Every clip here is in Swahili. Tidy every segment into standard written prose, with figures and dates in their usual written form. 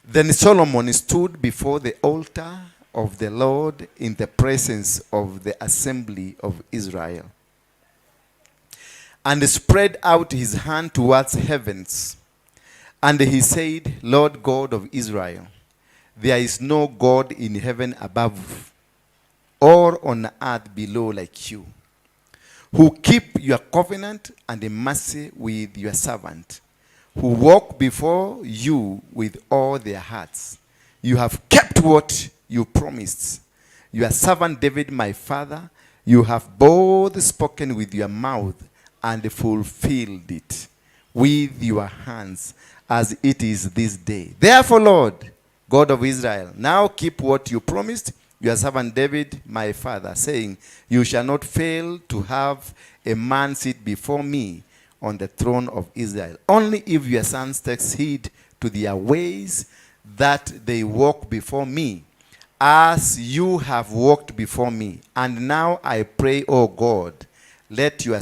Then Solomon stood before the altar of the Lord in the presence of the assembly of Israel and spread out his hand towards heavens. And he said, Lord God of Israel, there is no God in heaven above or on earth below like you, who keep your covenant and mercy with your servant, who walk before you with all their hearts. You have kept what you promised your servant David, my father. You have both spoken with your mouth and fulfilled it with your hands, as it is this day. Therefore, Lord, God of Israel, now keep what you promised your servant David, my father, saying, You shall not fail to have a man sit before me on the throne of Israel. Only if your sons take heed to their ways, that they walk before me, as you have walked before me. And now I pray, O God, let your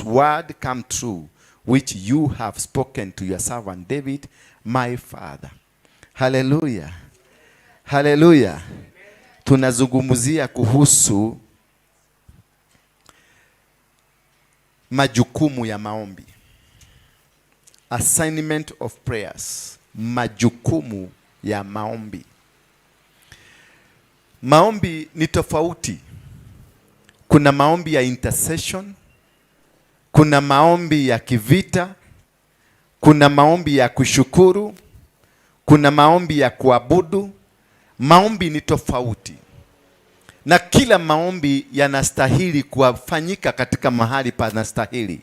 word come true, which you have spoken to your servant David, my father. Haleluya, haleluya. Tunazungumzia kuhusu majukumu ya maombi, assignment of prayers, majukumu ya maombi. Maombi ni tofauti. Kuna maombi ya intercession, kuna maombi ya kivita, kuna maombi ya kushukuru, kuna maombi ya kuabudu. Maombi ni tofauti, na kila maombi yanastahili kufanyika katika mahali panastahili.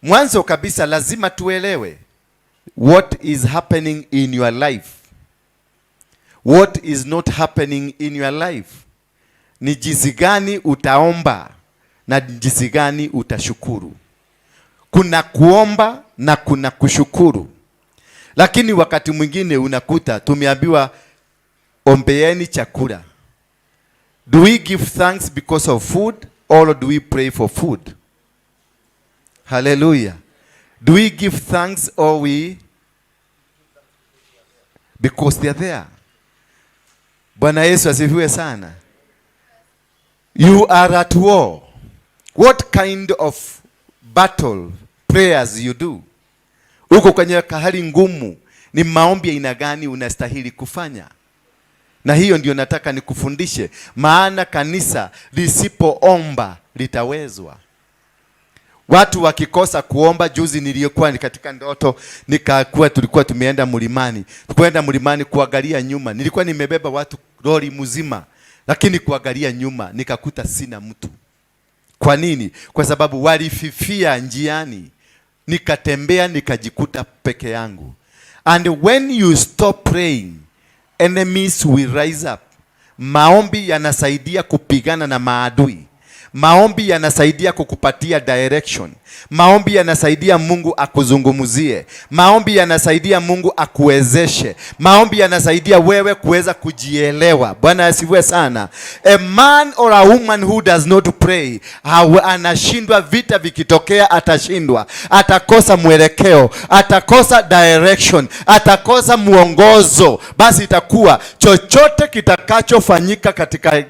Mwanzo kabisa lazima tuelewe what is happening in your life, what is not happening in your life. Ni jinsi gani utaomba na jinsi gani utashukuru. Kuna kuomba na kuna kushukuru, lakini wakati mwingine unakuta tumeambiwa ombeeni chakula. Do we give thanks because of food or do we pray for food? Hallelujah. Do we give thanks or we because they are there? Bwana Yesu asifiwe sana. You are at war. What kind of battle prayers you do? Uko kwenye hali ngumu, ni maombi aina gani unastahili kufanya? Na hiyo ndio nataka nikufundishe, maana kanisa lisipoomba litawezwa. Watu wakikosa kuomba. Juzi niliyokuwa katika ndoto nikakuwa, tulikuwa tumeenda mlimani, kwenda mlimani kuangalia nyuma, nilikuwa nimebeba watu lori mzima, lakini kuangalia nyuma nikakuta sina mtu. Kwa nini? Kwa sababu walififia njiani, nikatembea nikajikuta peke yangu. And when you stop praying, enemies will rise up. Maombi yanasaidia kupigana na maadui. Maombi yanasaidia kukupatia direction. Maombi yanasaidia Mungu akuzungumzie. Maombi yanasaidia Mungu akuwezeshe. Maombi yanasaidia wewe kuweza kujielewa. Bwana asifiwe sana. A man or a woman who does not pray, anashindwa. Vita vikitokea atashindwa, atakosa mwelekeo, atakosa direction, atakosa mwongozo. Basi itakuwa chochote kitakachofanyika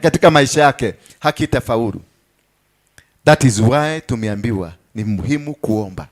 katika maisha yake hakitafaulu. That is why tumeambiwa ni muhimu kuomba,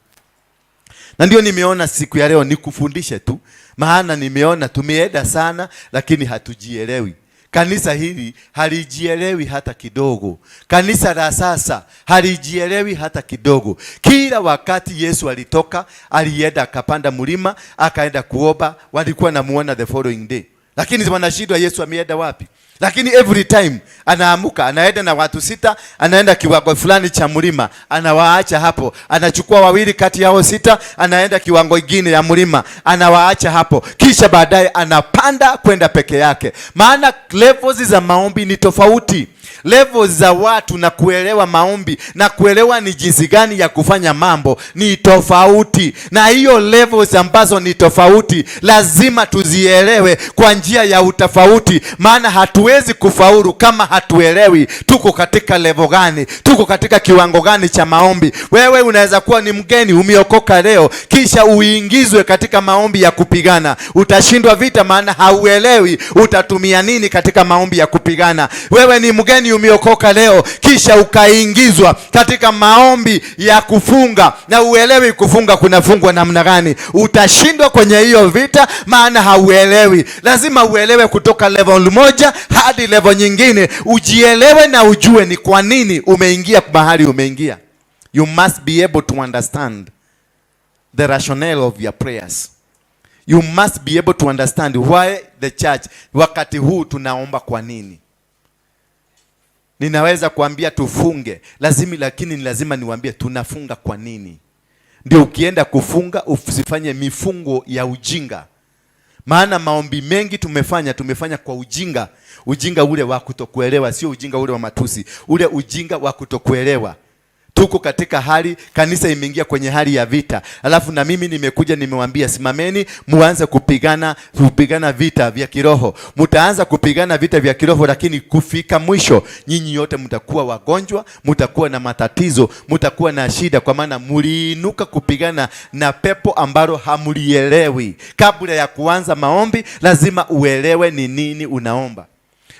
na ndio nimeona siku ya leo nikufundishe tu, maana nimeona tumeenda sana, lakini hatujielewi. Kanisa hili halijielewi hata kidogo. Kanisa la sasa halijielewi hata kidogo. Kila wakati Yesu alitoka, alienda akapanda mlima, akaenda kuomba, walikuwa namuona the following day, lakini wanashindwa Yesu ameenda wapi? Lakini every time anaamuka, anaenda na watu sita, anaenda kiwango fulani cha mlima, anawaacha hapo, anachukua wawili kati yao sita, anaenda kiwango kingine ya mlima, anawaacha hapo, kisha baadaye anapanda kwenda peke yake. Maana levels za maombi ni tofauti. Levels za watu na kuelewa maombi na kuelewa ni jinsi gani ya kufanya mambo ni tofauti, na hiyo levels ambazo ni tofauti lazima tuzielewe kwa njia ya utofauti, maana hatuwezi kufaulu kama hatuelewi tuko katika level gani, tuko katika kiwango gani cha maombi. Wewe unaweza kuwa ni mgeni, umeokoka leo, kisha uingizwe katika maombi ya kupigana, utashindwa vita, maana hauelewi utatumia nini katika maombi ya kupigana. Wewe ni mgeni, umeokoka leo, kisha ukaingizwa katika maombi ya kufunga na uelewi kufunga kunafungwa namna gani, utashindwa kwenye hiyo vita, maana hauelewi. Lazima uelewe kutoka level moja hadi level nyingine, ujielewe na ujue ni kwa nini umeingia mahali umeingia. You must be able to understand the rationale of your prayers. You must be able to understand why the church, wakati huu tunaomba kwa nini. Ninaweza kuambia tufunge, lazima, lakini ni lazima niwaambie tunafunga kwa nini. Ndio ukienda kufunga usifanye mifungo ya ujinga, maana maombi mengi tumefanya kwa ujinga, ujinga ule wa kutokuelewa, sio ujinga ule wa matusi, ule ujinga wa kutokuelewa. Tuko katika hali, kanisa imeingia kwenye hali ya vita, alafu na mimi nimekuja nimewambia, simameni muanze kupigana vita vya kiroho. Mtaanza kupigana vita vya kiroho, lakini kufika mwisho nyinyi yote mtakuwa wagonjwa, mtakuwa na matatizo, mtakuwa na shida, kwa maana muliinuka kupigana na pepo ambalo hamulielewi. Kabla ya kuanza maombi, lazima uelewe ni nini unaomba.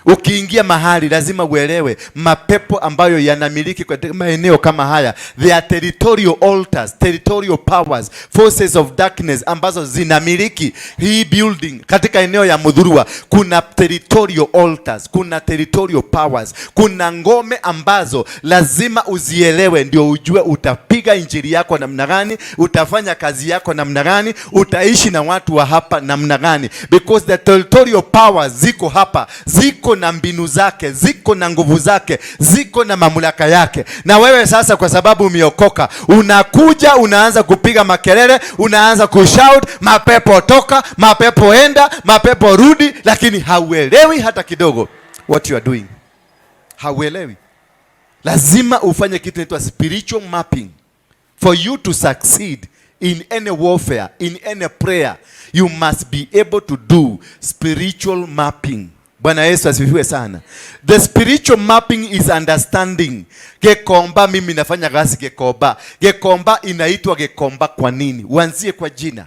Ukiingia mahali lazima uelewe mapepo ambayo yanamiliki katika maeneo kama haya. They are territorial altars, territorial powers, forces of darkness ambazo zinamiliki hii building. Katika eneo ya Muthurwa kuna territorial altars, kuna territorial powers, kuna ngome ambazo lazima uzielewe ndio ujue utapiga injili yako namna gani, utafanya kazi yako namna gani, utaishi na watu wa hapa namna gani, because the territorial powers ziko hapa, ziko na mbinu zake, ziko na nguvu zake, ziko na mamlaka yake. Na wewe sasa, kwa sababu umeokoka, unakuja unaanza kupiga makelele, unaanza kushout, mapepo toka, mapepo enda, mapepo rudi, lakini hauelewi hata kidogo what you are doing, hauelewi. Lazima ufanye kitu inaitwa spiritual mapping for you to succeed in any warfare, in any prayer, you must be able to do spiritual mapping. Bwana Yesu asifiwe sana. The spiritual mapping is understanding. Gikomba, mimi nafanya kazi Gikomba. Gikomba inaitwa Gikomba kwa nini? Uanzie kwa jina.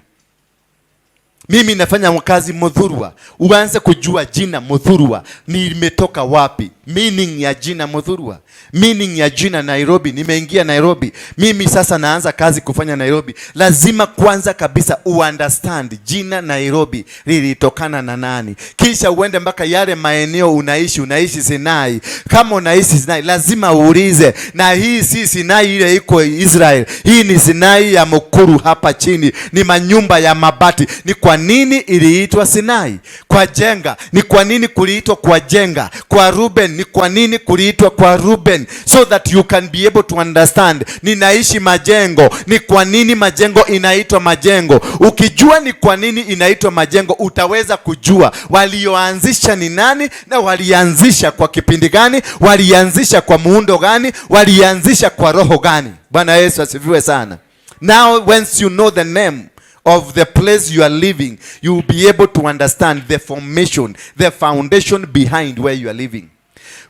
Mimi nafanya kazi Muthurwa, uanze kujua jina Muthurwa nimetoka wapi, meaning ya jina Muthurwa, meaning ya jina Nairobi. Nimeingia Nairobi, mimi sasa naanza kazi kufanya Nairobi. Lazima kwanza kabisa uunderstand jina Nairobi lilitokana na nani, kisha uende mpaka yale maeneo unaishi. Unaishi Sinai, kama unaishi Sinai lazima uulize, na hii si Sinai ile iko Israel, hii ni Sinai ya Mukuru hapa chini, ni manyumba ya mabati. Ni kwa nini iliitwa Sinai? Kwa Jenga ni kwa nini kuliitwa kwa Jenga? Kwa Ruben ni kwa nini kuliitwa kwa Ruben? So that you can be able to understand. Ninaishi Majengo, ni kwa nini Majengo inaitwa Majengo? Ukijua ni kwa nini inaitwa Majengo, utaweza kujua walioanzisha ni nani na walianzisha kwa kipindi gani, walianzisha kwa muundo gani, walianzisha kwa roho gani. Bwana Yesu asifiwe sana. Now once you know the name of the place you are living, you will be able to understand the formation, the foundation behind where you are living.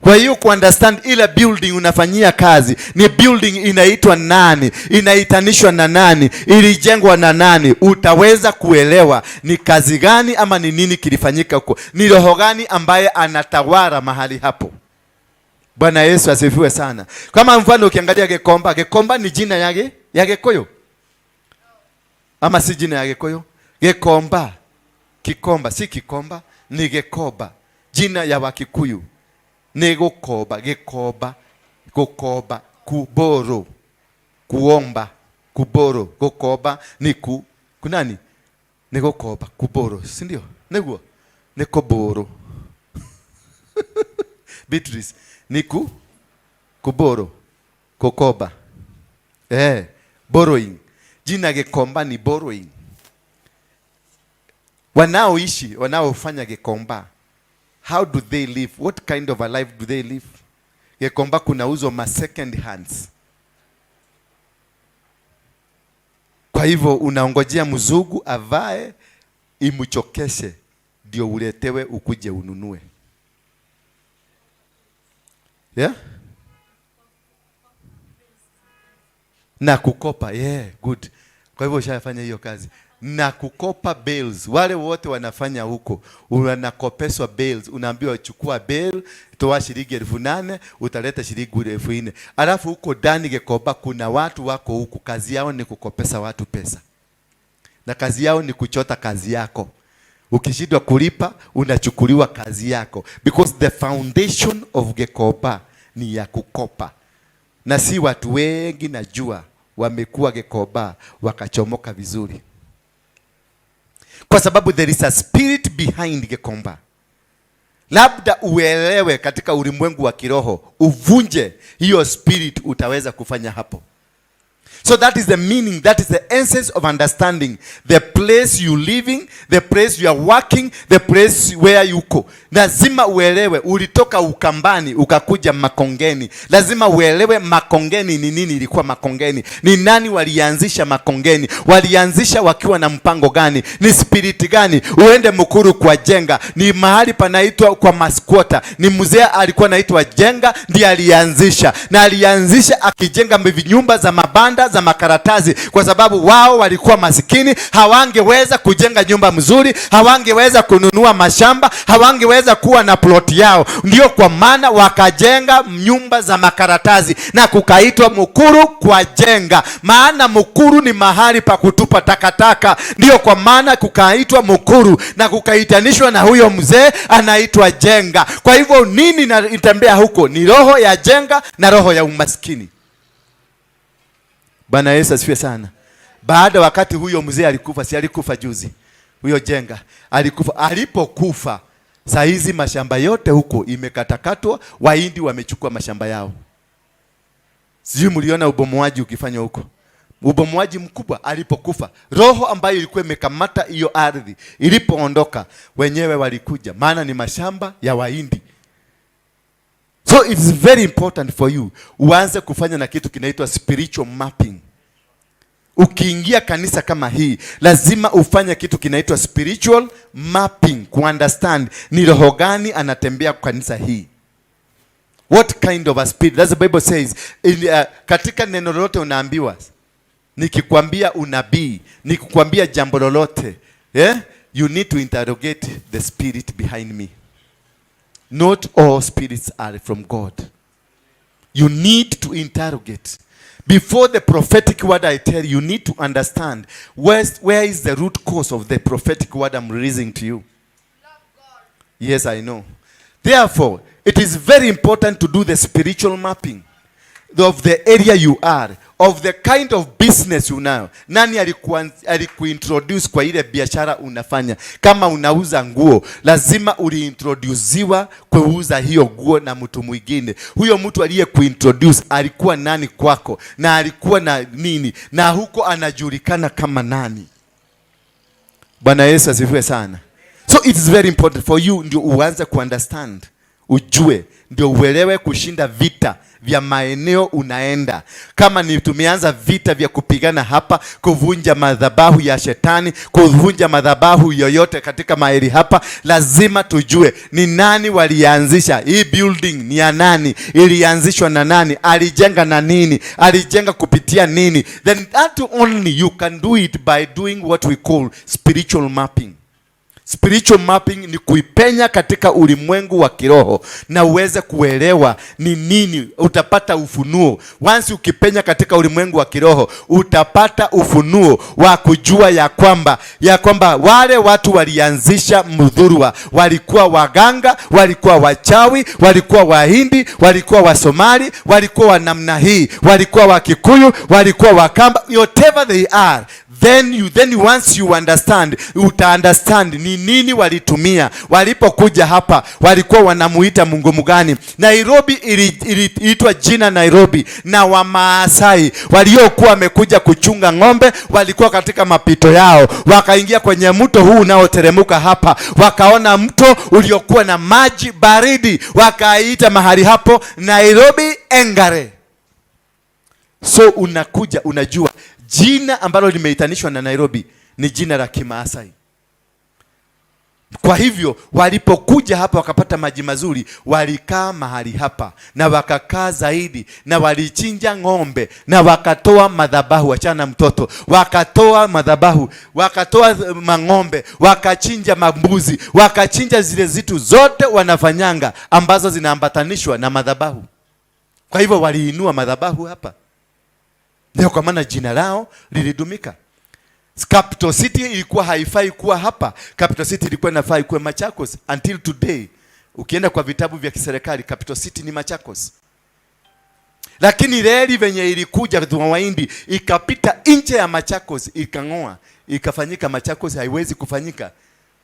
Kwa hiyo kuunderstand ile building unafanyia kazi ni building inaitwa nani, inaitanishwa na nani, ilijengwa na nani, utaweza kuelewa ni kazi gani ama ni nini kilifanyika huko, ni roho gani ambaye anatawala mahali hapo. Bwana Yesu asifiwe sana. Kama mfano ukiangalia Gikomba, Gikomba ni jina ya Gikuyu ama si jina ya Gikuyu? Gikomba, Kikomba, si Kikomba, ni Gikomba, jina ya Wakikuyu ni gukomba. Gikomba, gukomba, kuborrow, kuomba, kuborrow. Gukomba ni ku kunani? Ni gukomba, kuborrow, si ndio? Niguo ni kuborrow. Beatrice, ni kuborrow, kukoba, borrowing. Jina Gikomba ni borrowing. Wanaoishi, wanaofanya Gikomba, how do they live? What kind of a life do they live? Gikomba kunauzwa ma second hands. Kwa hivyo unaongojea mzungu avae imchokeshe ndio uletewe ukuje ununue. Yeah? Na kukopa, yeah, good. Kwa hivyo ushafanya hiyo kazi. Na kukopa bales. Wale wote wanafanya huko, unakopeswa bales, unaambiwa chukua bale, toa shilingi 8,000, utaleta shilingi 4,000. Alafu huko ndani Gikomba kuna watu wako huko, kazi yao ni kukopesa watu pesa. Na kazi yao ni kuchota kazi yako. Ukishindwa kulipa, unachukuliwa kazi yako. Because the foundation of Gikomba ni ya kukopa. Na si watu wengi najua wamekuwa Gikomba wakachomoka vizuri. Kwa sababu there is a spirit behind Gikomba. Labda uelewe katika ulimwengu wa kiroho, uvunje hiyo spirit, utaweza kufanya hapo. So that is the meaning, that is the essence of understanding the place you living, the place you are working, the place where you go. Lazima uelewe ulitoka Ukambani ukakuja Makongeni. Lazima uelewe Makongeni ni nini, ilikuwa Makongeni. Ni nani walianzisha Makongeni? Walianzisha wakiwa na mpango gani? Ni spirit gani? Uende Mukuru kwa Jenga, ni mahali panaitwa kwa masquota. Ni mzee alikuwa anaitwa Jenga ndiye alianzisha. Na alianzisha akijenga nyumba za mabanda za makaratasi, kwa sababu wao walikuwa masikini, hawangeweza kujenga nyumba mzuri, hawangeweza kununua mashamba, hawangeweza kuwa na plot yao. Ndio kwa maana wakajenga nyumba za makaratasi na kukaitwa Mukuru kwa Jenga, maana Mukuru ni mahali pa kutupa takataka. Ndio kwa maana kukaitwa Mukuru na kukaitanishwa na huyo mzee anaitwa Jenga. Kwa hivyo nini inatembea huko? Ni roho ya Jenga na roho ya umaskini. Bwana Yesu asifiwe sana. Baada wakati huyo mzee alikufa, si alikufa juzi? Huyo Jenga alikufa. Alipokufa, saa hizi mashamba yote huko imekatakatwa, Wahindi wamechukua mashamba yao. Sijui mliona ubomoaji ukifanywa huko. Ubomoaji mkubwa. Alipokufa, roho ambayo ilikuwa imekamata hiyo ardhi ilipoondoka, wenyewe walikuja, maana ni mashamba ya Wahindi. So it's very important for you uanze kufanya na kitu kinaitwa spiritual mapping. Ukiingia kanisa kama hii, lazima ufanye kitu kinaitwa spiritual mapping, ku understand ni roho gani anatembea kanisa hii. What kind of a spirit? That's the Bible says. Katika neno lolote unaambiwa, nikikwambia unabii, nikikwambia jambo lolote, yeah? You need to interrogate the spirit behind me. Not all spirits are from God. You need to interrogate. Before the prophetic word I tell you, you need to understand where is the root cause of the prophetic word I'm releasing to you. Yes, I know. Therefore, it is very important to do the spiritual mapping of the area you are, of the kind of business you know. Nani alikuintroduce kwa ile biashara unafanya? Kama unauza nguo, lazima uliintroduciwa kuuza hiyo nguo na mtu mwingine. Huyo mtu aliyekuintroduce alikuwa nani kwako, na alikuwa na nini, na huko anajulikana kama nani? Bwana Yesu asifiwe sana. So it is very important for you ndio uanze kuunderstand, ujue, ndio uelewe kushinda vita vya maeneo unaenda. Kama ni tumeanza vita vya kupigana hapa, kuvunja madhabahu ya shetani, kuvunja madhabahu yoyote katika mahali hapa, lazima tujue ni nani walianzisha hii building, ni ya nani, ilianzishwa na nani, alijenga na nini, alijenga kupitia nini. Then that only you can do it by doing what we call spiritual mapping. Spiritual mapping ni kuipenya katika ulimwengu wa kiroho na uweze kuelewa ni nini, utapata ufunuo. Once ukipenya katika ulimwengu wa kiroho, utapata ufunuo wa kujua ya kwamba wale watu walianzisha Muthurwa walikuwa waganga, walikuwa wachawi, walikuwa Wahindi, walikuwa Wasomali, walikuwa wa namna hii, walikuwa Wakikuyu, walikuwa Wakamba, whatever they are. Then once you understand, uta understand ni nini walitumia walipokuja hapa. Walikuwa wanamuita Mungu mgani? Nairobi iliitwa jina Nairobi na Wamaasai waliokuwa wamekuja kuchunga ng'ombe, walikuwa katika mapito yao, wakaingia kwenye mto huu unaoteremuka hapa, wakaona mto uliokuwa na maji baridi, wakaita mahali hapo Nairobi Engare. So unakuja unajua jina ambalo limeitanishwa na Nairobi ni jina la Kimaasai. Kwa hivyo walipokuja hapa wakapata maji mazuri, walikaa mahali hapa na wakakaa zaidi, na walichinja ng'ombe na wakatoa madhabahu. Achana na mtoto, wakatoa madhabahu, wakatoa mang'ombe, wakachinja mambuzi, wakachinja zile zitu zote wanafanyanga ambazo zinaambatanishwa na madhabahu. Kwa hivyo waliinua madhabahu hapa, ndio kwa maana jina lao lilidumika. Capital City ilikuwa haifai kuwa hapa. Capital City ilikuwa inafai kuwa Machakos until today. Ukienda kwa vitabu vya kiserikali, Capital City ni Machakos. Lakini reli venye ilikuja kwa Wahindi ikapita nje ya Machakos, ikang'oa, ikafanyika Machakos haiwezi kufanyika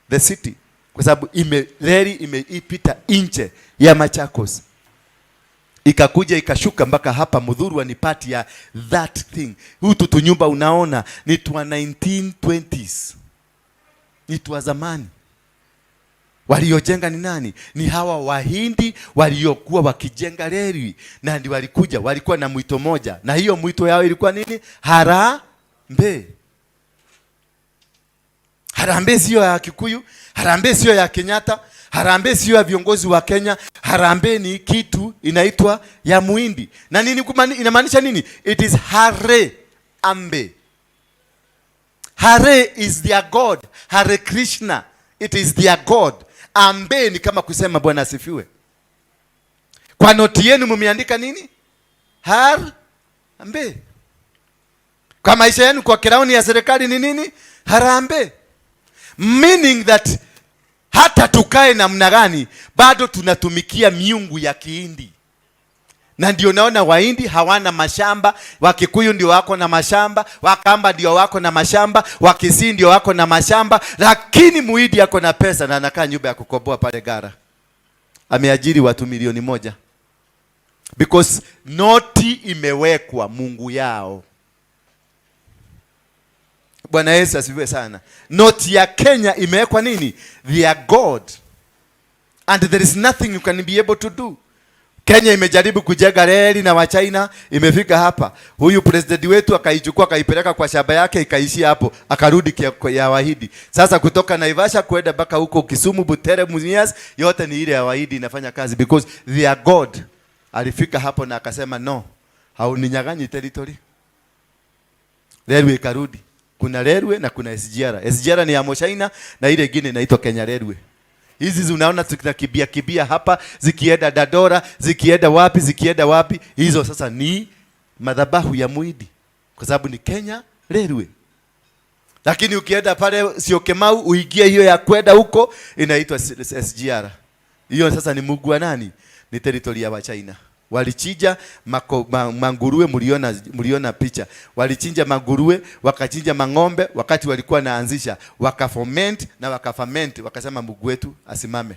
the city kwa sababu reli imeipita nje ya Machakos, ikakuja ikashuka mpaka hapa Muthurwa. Ni part ya that thing. Huu tutunyumba unaona ni twa 1920s, ni twa zamani. Waliojenga ni nani? Ni hawa Wahindi waliokuwa wakijenga reli, na ndio walikuja, walikuwa na mwito moja, na hiyo mwito yao ilikuwa nini? Harambee. Harambee sio ya Kikuyu, harambee sio ya Kenyatta, harambee sio ya viongozi wa Kenya. Harambee ni kitu inaitwa ya Muhindi. Na nini inamaanisha nini? It is Hare Ambe. Hare is their god. Hare Krishna. It is their god. Ambe ni kama kusema Bwana asifiwe. Kwa noti yenu mumeandika nini? Har Ambe. Kwa maisha yenu, kwa crown ya serikali ni nini? Harambee. Meaning that hata tukae namna gani bado tunatumikia miungu ya Kihindi. Na ndio naona Wahindi hawana mashamba, Wakikuyu ndio wako na mashamba, Wakamba ndio wako na mashamba, Wakisii ndio wako na mashamba, lakini Muhindi ako na pesa na anakaa nyumba ya kukomboa pale Gara. Ameajiri watu 1 milioni. Because noti imewekwa mungu yao. Bwana Yesu asifiwe sana. Noti ya Kenya imewekwa nini? Their God. And there is nothing you can be able to do. Kenya imejaribu kujenga reli na Wachina, imefika hapa. Huyu president wetu akaichukua, akaipeleka kwa shamba yake, ikaishia hapo, akarudi ya Wahindi. Sasa kutoka Naivasha kwenda mpaka huko Kisumu, Butere, Mumias, yote ni ile ya Wahindi inafanya kazi because their God alifika hapo na akasema no, hauninyang'anyi territory. Railway ikarudi. Kuna railway na kuna SGR. SGR ni ya Mchina na ile ingine inaitwa Kenya Railway. Hizi unaona tunakimbia kibia hapa, zikienda Dandora, zikienda wapi, zikienda wapi, hizo sasa ni madhabahu ya Muhindi kwa sababu ni Kenya Railway. Lakini ukienda pale Syokimau uingie hiyo ya kwenda huko inaitwa SGR. Hiyo sasa ni mungu wa nani? Ni territory ya Wachina. Walichinja manguruwe, mliona picha. Walichinja manguruwe, wakachinja mang'ombe wakati walikuwa naanzisha, wakafoment na wakaferment, wakasema Mungu wetu asimame.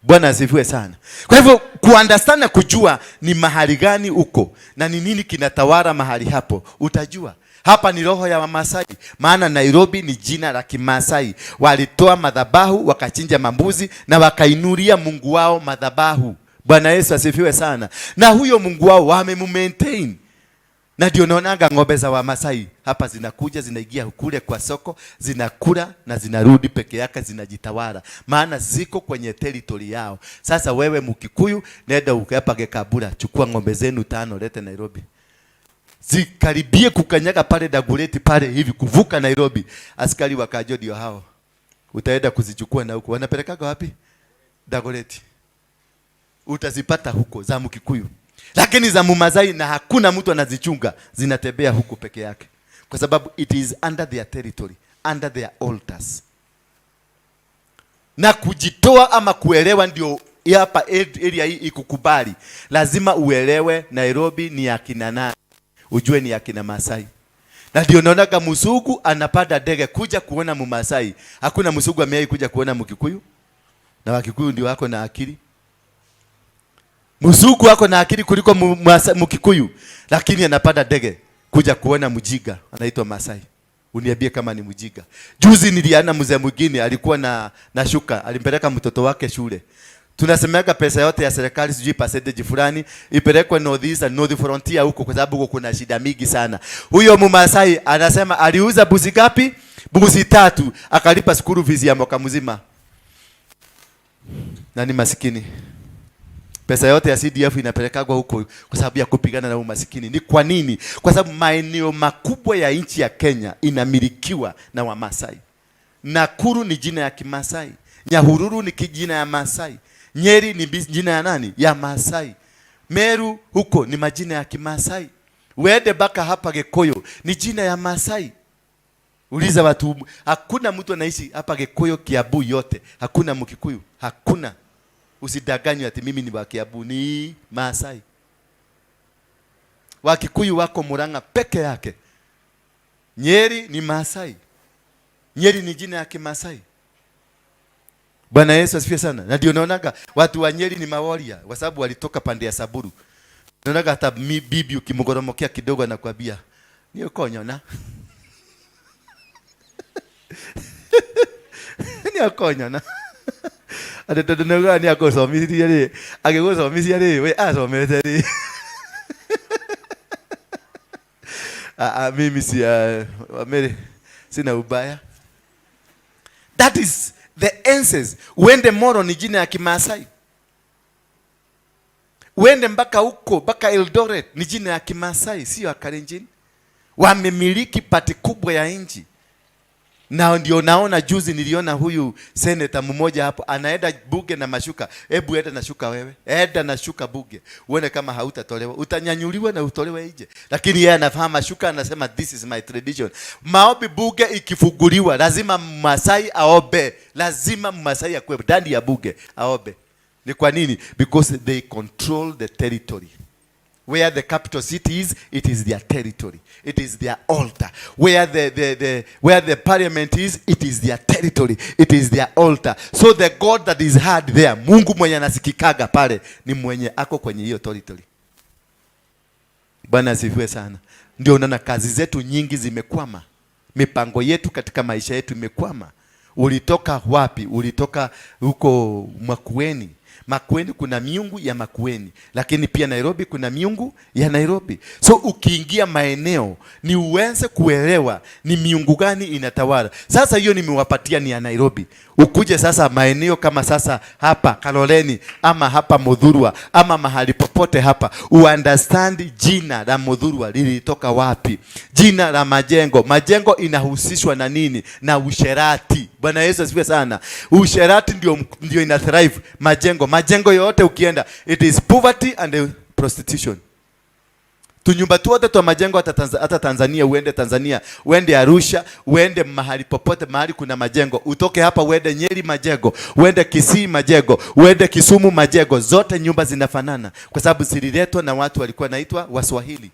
Bwana asifiwe sana. Kwa hivyo kuunderstand na kujua ni mahali gani uko na ni nini kinatawala mahali hapo, utajua. Hapa ni roho ya Wamasai, maana Nairobi ni jina la Kimasai. Walitoa madhabahu, wakachinja mambuzi na wakainulia Mungu wao madhabahu. Bwana Yesu asifiwe sana. Na huyo Mungu wao wamemmaintain. Na ndio naonaga ng'ombe za Wamasai hapa zinakuja, zinaingia kule kwa soko, zinakula na zinarudi peke yake, zinajitawala, maana ziko kwenye territory yao. Sasa wewe Mkikuyu, nenda hapa Gikambura, chukua ng'ombe zenu tano, lete Nairobi, zikaribie kukanyaga pale Dagoretti pale hivi kuvuka Nairobi, askari wakajo ndio hao, utaenda kuzichukua na huko wanapelekaga wapi? Dagoretti, utazipata huko za Mkikuyu, lakini za Mumasai na hakuna mtu anazichunga, zinatembea huko peke yake, kwa sababu it is under their territory, under their altars. Na kujitoa ama kuelewa ndio hapa area hii ikukubali, lazima uelewe Nairobi ni ya kina nani, ujue ni ya kina Masai. Na ndio naonaga mzungu anapanda ndege kuja kuona Mumasai. Hakuna mzungu amewahi kuja kuona Mkikuyu. Na Wakikuyu ndio wako na akili. Mzungu ako na akili kuliko Mkikuyu, lakini anapanda ndege kuja kuona mjiga anaitwa Masai. Uniambie kama ni mjiga. Juzi niliana mzee mwingine alikuwa na shuka, alimpeleka mtoto wake shule. Tunasemeka pesa yote ya serikali, sijui percentage fulani ipelekwe North East and North Frontier huko, kwa sababu huko kuna shida mingi sana. Huyo Mumasai anasema aliuza buzi ngapi? Buzi tatu, akalipa school fees ya mwaka mzima. Na ni masikini. Pesa yote ya CDF inapelekagwa huko kwa sababu ya kupigana na umasikini. Ni kwa nini? Kwa sababu maeneo makubwa ya nchi ya Kenya inamilikiwa na Wamasai. Nakuru ni jina ya Kimasai. Nyahururu ni jina ya Masai. Nyeri ni jina ya nani? Ya Masai. Meru huko ni majina ya Kimasai. Uende mpaka hapa Gikuyu ni jina ya Masai. Uliza watu, hakuna mtu anaishi hapa Gikuyu, Kiambu yote. Hakuna Mkikuyu, hakuna. Usidanganywe ati mimi ni wa Kiambu, ni Masai. Wakikuyu wako Murang'a peke yake. Nyeri ni Masai. Nyeri ni jina ya Kimasai. Bwana Yesu asifiwe sana. Na ndio naonaga watu wa Nyeri ni mawarrior kwa sababu walitoka pande ya Samburu. Naonaga hata bibi ukimgoromokea kidogo anakuambia ni ukonyona. Ni ukonyona. Ati tondu nĩugaga nĩ akũcomithirie rĩ, agĩgũcomithia rĩ, we acomete rĩ. Mimi si Mary, sina ubaya. That is the essence. Uende Moro ni jina ya Kimasai. Uende mpaka huko mpaka Eldoret ni jina ya Kimasai, sio ya Kalenjin. Wamemiliki part kubwa ya nchi. Na ndio naona juzi niliona huyu senator mmoja hapo anaenda bunge na mashuka. Hebu enda na shuka wewe. Enda na shuka bunge. Uone kama hautatolewa. Utanyanyuliwa na utolewe nje. Lakini yeye anafahamu mashuka, anasema this is my tradition. Maombi bunge ikifunguliwa lazima Masai aombe. Lazima Masai akue ndani ya bunge aombe. Ni kwa nini? Because they control the territory. Where the capital city is, it is their territory. It is their altar. Where the parliament is, it is their territory. It is their altar. So the God that is heard there, Mungu mwenye anasikikaga pale, ni mwenye ako kwenye hiyo territory. Bwana asifiwe sana. Ndio unaona kazi zetu nyingi zimekwama. Mipango yetu katika maisha yetu imekwama. Ulitoka wapi? Ulitoka huko Makueni. Makueni kuna miungu ya Makueni, lakini pia Nairobi kuna miungu ya Nairobi. So ukiingia maeneo ni uweze kuelewa ni miungu gani inatawala. Sasa hiyo nimewapatia ni ya Nairobi. Ukuje sasa maeneo kama sasa hapa Kaloleni ama hapa Muthurwa ama mahali popote hapa, uunderstand jina la Muthurwa lilitoka wapi, jina la majengo. Majengo inahusishwa na nini? Na usherati. Bwana Yesu asifiwe sana. Usherati ndio ina thrive majengo. Majengo yote ukienda, it is poverty and prostitution. Tunyumba tuote twa majengo hata Tanzania, uende Tanzania, uende Arusha, uende mahali popote mahali kuna majengo, utoke hapa uende Nyeri majengo, uende Kisii majengo, uende Kisumu majengo, zote nyumba zinafanana kwa sababu zililetwa na watu walikuwa naitwa Waswahili.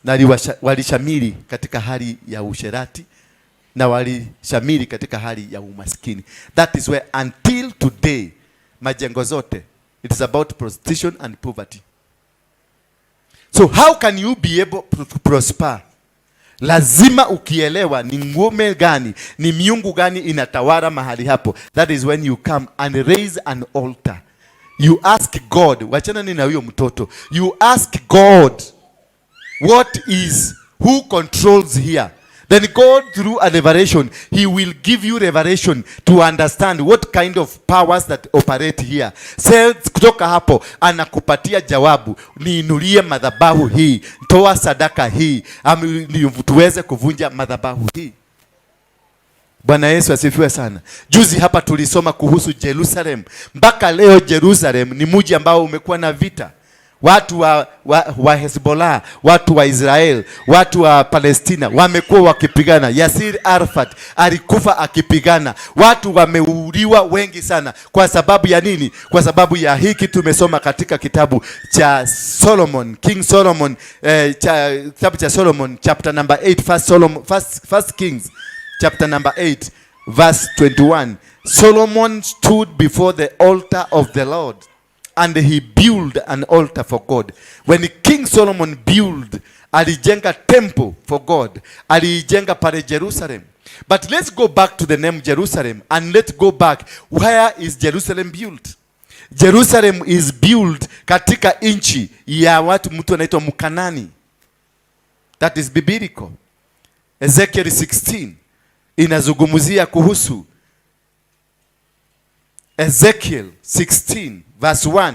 Na walishamiri katika hali ya usherati na walishamiri katika hali ya umaskini. That is where until today majengo zote it is about prostitution and poverty. So how can you be able to prosper? Lazima ukielewa ni ngome gani, ni miungu gani inatawala mahali hapo. That is when you come and raise an altar. You ask God, wachana ni na huyo mtoto. You ask God, who controls here? Then God, through a revelation, he will give you revelation to understand what kind of powers that operate here. Sasa kutoka hapo anakupatia jawabu, niinulie madhabahu hii, toa sadaka hii, tuweze kuvunja madhabahu hii. Bwana Yesu asifiwe sana. Juzi hapa tulisoma kuhusu Jerusalem. Mpaka leo Jerusalem ni mji ambao umekuwa na vita. Watu wa Hezbollah, watu wa Israel, watu wa Palestina wamekuwa wakipigana. Yasir Arafat alikufa akipigana. Watu wameuliwa wengi sana. Kwa sababu ya nini? Kwa sababu ya hiki tumesoma katika kitabu cha Solomon, King Solomon, kitabu cha Solomon chapter number 8, first Solomon, first Kings chapter number 8 verse 21. Solomon stood before the altar of the Lord and he built an altar for God. When King Solomon built, alijenga temple for God. Aliijenga pale Jerusalem. But let's go back to the name Jerusalem and let's go back. Where is Jerusalem built? Jerusalem is built katika nchi ya watu, mtu anaitwa Mkanani. That is biblical. Ezekiel 16 inazungumzia kuhusu, Ezekiel 16 verse 1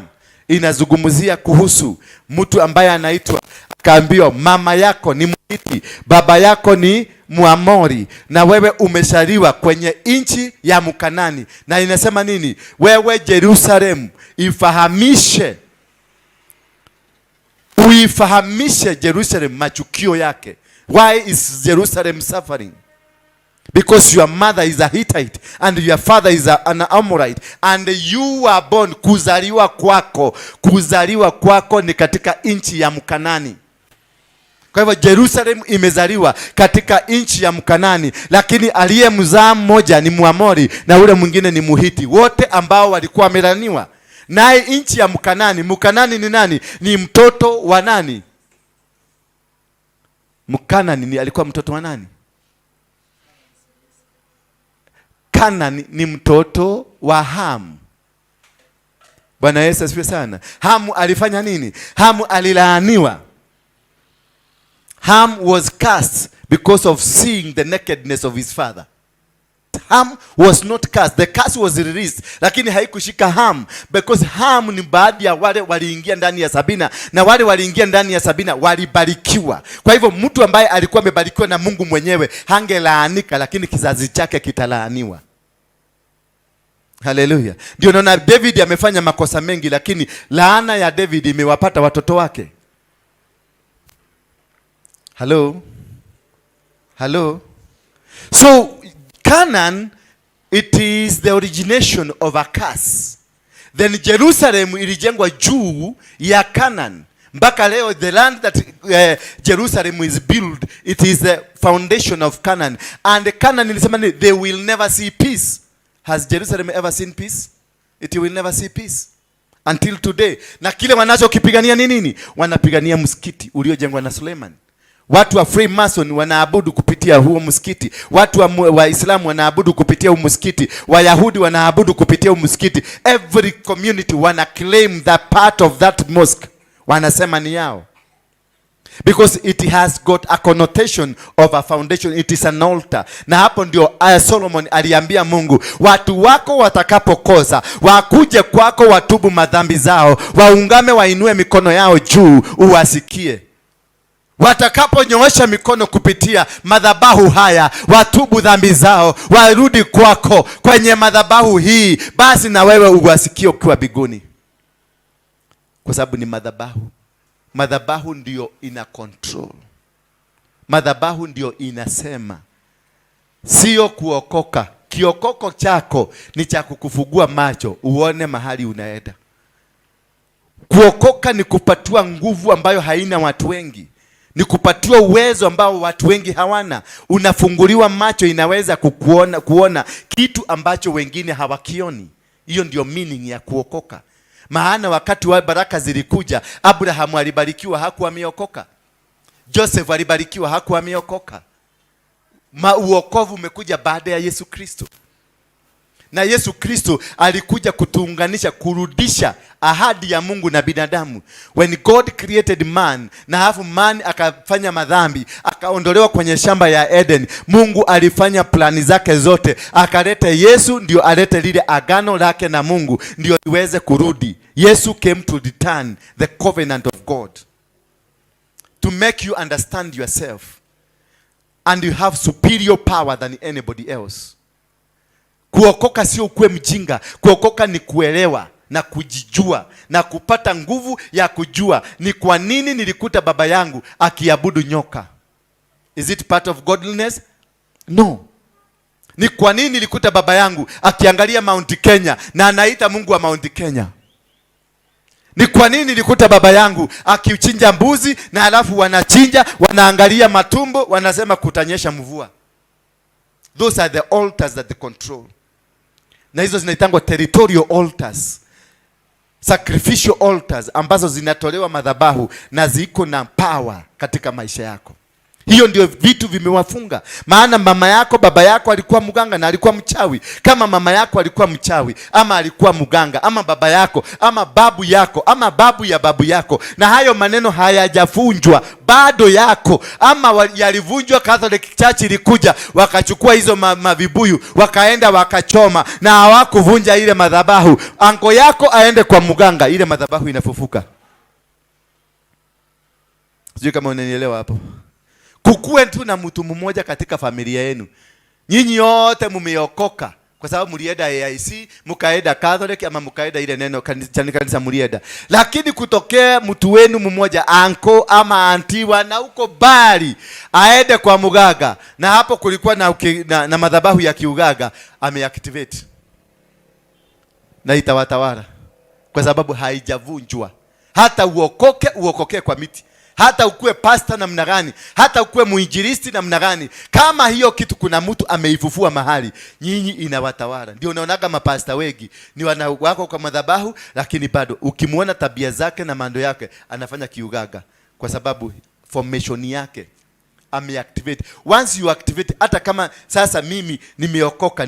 inazungumzia kuhusu mtu ambaye anaitwa, akaambiwa, "Mama yako ni Mhiti, baba yako ni Muamori, na wewe umezaliwa kwenye nchi ya Mkanani." Na inasema nini? Wewe Jerusalem, ifahamishe, uifahamishe Jerusalem machukio yake. Why is Jerusalem suffering? Because your mother is a Hittite and your father is an Amorite and you were born, kuzaliwa kwako ni katika nchi ya Mkanani. Kwa hivyo Jerusalem imezaliwa katika nchi ya Mkanani, lakini aliyemzaa mmoja ni Muamori na ule mwingine ni Muhiti, wote ambao walikuwa wamelaniwa. Naye nchi ya Mkanani, Mkanani ni nani? Ni mtoto wa nani? Mkanani ni alikuwa mtoto wa nani? Kanani ni mtoto wa Hamu. Bwana Yesu asifiwe sana. Hamu alifanya nini? Hamu alilaaniwa. Ham was cursed because of seeing the nakedness of his father. Ham was not cursed. The curse was released, lakini haikushika Ham because Ham ni baadhi ya wale waliingia ndani ya safina, na wale waliingia ndani ya safina walibarikiwa. Kwa hivyo mtu ambaye alikuwa amebarikiwa na Mungu mwenyewe hangelaanika, lakini kizazi chake kitalaaniwa. Haleluya! Ndio naona David amefanya makosa mengi, lakini laana ya David imewapata watoto wake. Hello? Hello? So Canaan, it is the origination of a curse. Then Jerusalem ilijengwa juu ya Canaan. Mpaka leo the land that Jerusalem is built, it is the foundation of Canaan. And Canaan ilisema ni they will never see peace. Has Jerusalem ever seen peace? It will never see peace until today. Na kile wanachokipigania ni nini? Wanapigania msikiti uliojengwa na Suleiman. Watu wa Freemason wanaabudu kupitia huo msikiti. Watu wa Waislamu wanaabudu kupitia huo msikiti. Wayahudi wanaabudu kupitia huo msikiti. Every community wana claim that part of that mosque, wanasema ni yao because it has got a connotation of a foundation. It is an altar. Na hapo ndio Solomon aliambia Mungu, "Watu wako watakapokosa, wakuje kwako, watubu madhambi zao, waungame, wainue mikono yao juu, uwasikie. Watakaponyoosha mikono kupitia madhabahu haya, watubu dhambi zao, warudi kwako kwenye madhabahu hii, basi na wewe uwasikie ukiwa mbinguni," kwa sababu ni madhabahu. Madhabahu ndio ina control, madhabahu ndio inasema, sio kuokoka. Kiokoko chako ni cha kukufungua macho uone mahali unaenda. Kuokoka ni kupatiwa nguvu ambayo haina watu wengi, ni kupatiwa uwezo ambao watu wengi hawana. Unafunguliwa macho, inaweza kukuona, kuona kitu ambacho wengine hawakioni. Hiyo ndio meaning ya kuokoka. Maana wakati wa baraka zilikuja, Abrahamu alibarikiwa, hakuwa ameokoka. Joseph alibarikiwa, hakuwa ameokoka. Uokovu umekuja baada ya Yesu Kristo, na Yesu Kristo alikuja kutuunganisha, kurudisha ahadi ya Mungu na binadamu. When God created man, na halafu man akafanya madhambi, akaondolewa kwenye shamba ya Eden, Mungu alifanya plani zake zote, akaleta Yesu ndio alete lile agano lake na Mungu ndio iweze kurudi. Yesu came to return the covenant of God to make you understand yourself and you have superior power than anybody else. Kuokoka sio ukuwe mjinga. Kuokoka ni kuelewa na kujijua na kupata nguvu ya kujua ni kwa nini nilikuta baba yangu akiabudu nyoka. Is it part of godliness? No. Ni kwa nini nilikuta baba yangu akiangalia Mount Kenya na anaita Mungu wa Mount Kenya? Ni kwa nini nilikuta baba yangu akichinja mbuzi na halafu wanachinja, wanaangalia matumbo, wanasema kutanyesha mvua? Those are the altars that they control. Na hizo zinaitangwa territorial altars, sacrificial altars ambazo zinatolewa madhabahu na ziko na power katika maisha yako. Hiyo ndio vitu vimewafunga. Maana mama yako, baba yako alikuwa mganga na alikuwa mchawi. Kama mama yako alikuwa mchawi ama alikuwa mganga ama baba yako ama babu yako ama babu ya babu yako, na hayo maneno hayajavunjwa bado yako, ama yalivunjwa, Catholic Church ilikuja wakachukua hizo mavibuyu wakaenda wakachoma, na hawakuvunja ile madhabahu. Uncle yako aende kwa mganga, ile madhabahu inafufuka. Sijui kama unanielewa hapo. Kukuwe tu na mtu mmoja katika familia yenu, nyinyi yote mumeokoka kwa sababu mlienda AIC, mkaenda Catholic ama mkaenda ile neno kanisa mlienda, lakini kutokea mtu wenu mmoja, uncle ama auntie na huko bali aende kwa muganga, na hapo kulikuwa na madhabahu ya kiugaga, ameactivate na itawatawala kwa sababu haijavunjwa. Hata uokoke uokoke kwa miti, hata ukuwe pastor namna gani, hata ukuwe muinjilisti namna gani, kama hiyo kitu kuna mtu ameifufua mahali, nyinyi inawatawala. Ndio unaonaga mapasta wengi ni wana wako kwa madhabahu, lakini bado ukimwona tabia zake na mando yake anafanya kiugaga, kwa sababu formation yake ameactivate. Once you activate, hata kama sasa mimi nimeokoka,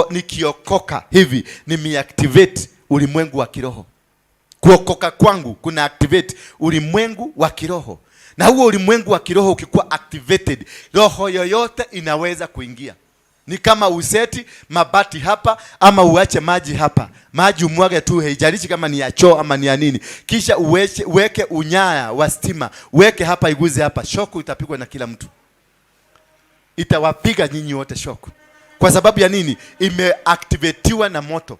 nikiokoka hivi nimeactivate ulimwengu wa kiroho. Kuokoka kwangu kuna activate ulimwengu wa kiroho, na huo ulimwengu wa kiroho ukikuwa activated, roho yoyote inaweza kuingia. Ni kama useti mabati hapa ama uache maji hapa, maji umwage tu, haijalishi kama ni ya choo ama ni ya nini, kisha uweke unyaya wa stima, uweke hapa, iguze hapa, shock itapigwa na kila mtu, itawapiga nyinyi wote shock. Kwa sababu ya nini? Imeactivatiwa na moto,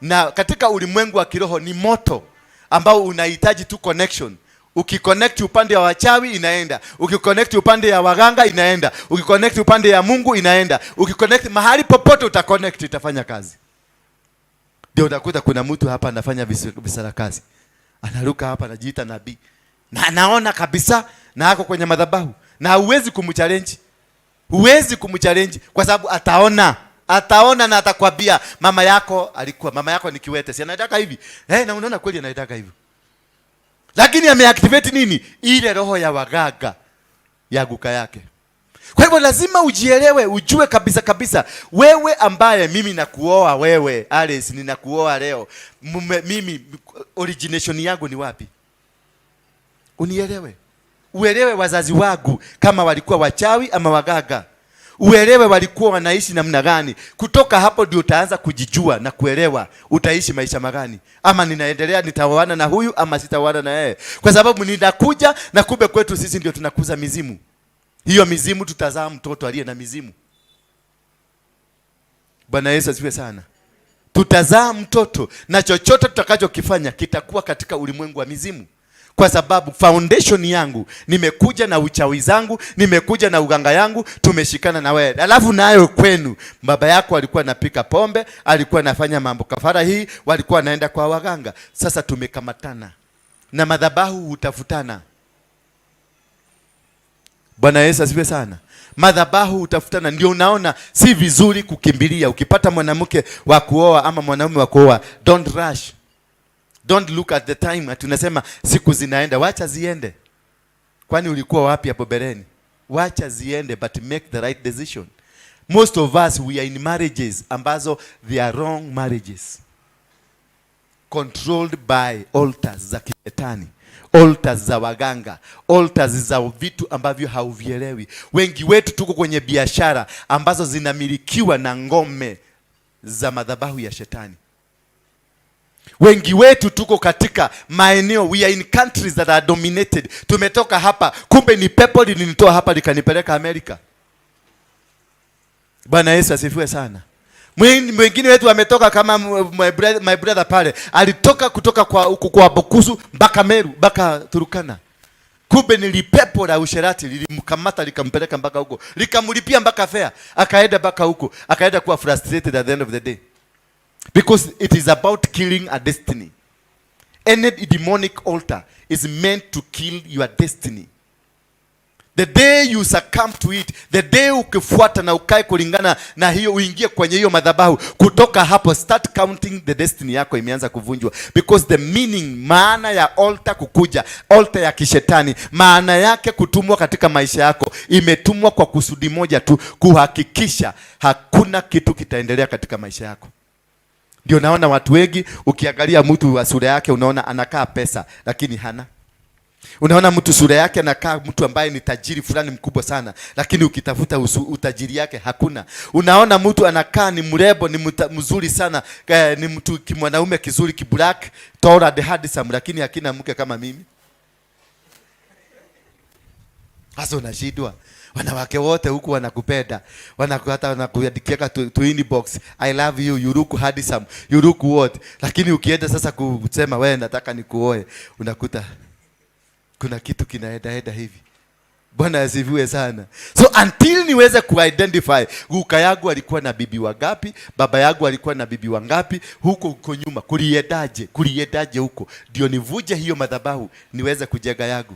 na katika ulimwengu wa kiroho ni moto ambao unahitaji tu connection. Ukiconnect upande wa wachawi inaenda, ukiconnect upande ya waganga inaenda, ukiconnect upande ya Mungu inaenda, ukiconnect mahali popote utaconnect itafanya kazi. Ndio utakuta kuna mtu hapa anafanya visarakasi, anaruka hapa anajiita nabii na anaona kabisa na ako kwenye madhabahu, na huwezi kumchallenge, huwezi kumchallenge kwa sababu ataona, ataona na atakwambia mama yako alikuwa, mama yako ni kiwete, si anataka hivi na unaona kweli anataka hivi, lakini ameactivate nini? Ile roho ya waganga ya guka yake. Kwa hivyo lazima ujielewe, ujue kabisa kabisa, wewe ambaye mimi nakuoa wewe Alice, ninakuoa leo mume, mimi origination yangu ni wapi? Unielewe, uelewe wazazi wangu kama walikuwa wachawi ama waganga, uelewe walikuwa wanaishi namna gani. Kutoka hapo ndio utaanza kujijua na kuelewa utaishi maisha magani, ama ninaendelea nitaoana na huyu ama sitaoana na yeye, kwa sababu ninakuja na kumbe kwetu sisi ndio tunakuza mizimu. Hiyo mizimu tutazaa mtoto aliye na mizimu. Bwana Yesu asifiwe sana. Tutazaa mtoto na chochote tutakachokifanya kitakuwa katika ulimwengu wa mizimu, kwa sababu foundation yangu nimekuja na uchawi zangu, nimekuja na uganga yangu, tumeshikana na wewe. Alafu nayo kwenu baba yako alikuwa anapika pombe, alikuwa anafanya mambo kafara hii, walikuwa wanaenda kwa waganga. Sasa tumekamatana na madhabahu hutafutana. Bwana Yesu asifiwe sana. Madhabahu hutafutana. Ndio unaona si vizuri kukimbilia. Ukipata mwanamke wa kuoa ama mwanaume wa kuoa, don't rush. Don't look at the time. Ati unasema siku zinaenda, wacha ziende. Kwani ulikuwa wapi hapo mbeleni? Wacha ziende, but make the right decision. Most of us, we are in marriages ambazo they are wrong marriages, controlled by altars za kishetani, altars za waganga, altars za vitu ambavyo hauvielewi. Wengi wetu tuko kwenye biashara ambazo zinamilikiwa na ngome za madhabahu ya shetani. Wengi wetu tuko katika maeneo, we are in countries that are dominated. Tumetoka hapa, kumbe ni pepo lilinitoa hapa likanipeleka Amerika. Bwana Yesu asifiwe sana. Mwingine wetu ametoka kama my brother pale, alitoka kutoka kwa huku kwa Bukusu mpaka Meru, mpaka Turkana. Kumbe ni lipepo la usherati lilimkamata, likampeleka mpaka huko, likamlipia mpaka fare, akaenda mpaka huko, akaenda kuwa frustrated at the end of the day, because it is about killing a destiny. Any demonic altar is meant to kill your destiny. The day you succumb to it, the day ukifuata na ukae kulingana na hiyo, uingie kwenye hiyo madhabahu, kutoka hapo start counting, the destiny yako imeanza kuvunjwa. Because the meaning, maana ya altar kukuja, altar ya kishetani, maana yake kutumwa katika maisha yako, imetumwa kwa kusudi moja tu, kuhakikisha hakuna kitu kitaendelea katika maisha yako. Ndio naona watu wengi, ukiangalia mtu wa sura yake unaona anakaa pesa, lakini hana. Unaona mtu sura yake anakaa mtu ambaye ni tajiri fulani mkubwa sana, lakini ukitafuta utajiri yake hakuna. Unaona mtu anakaa ni mrembo, ni mzuri sana, ni mtu kimwanaume kizuri, kiblack, tall and handsome, lakini hakina mke kama mimi. Sasa unashindwa. Wanawake wote huku wanakupenda, hata wanakuandikia tu inbox, "I love you, you look handsome, you look what." Lakini ukienda sasa kusema, "Wewe, nataka nikuoe," unakuta kuna kitu kinaenda enda hivi. Bwana asifiwe sana. So until niweze kuidentify guka yangu alikuwa na bibi wangapi, baba yangu alikuwa na bibi wangapi, huko huko nyuma kuliendaje, kuliendaje huko, ndio nivuje hiyo madhabahu niweze kujenga yangu.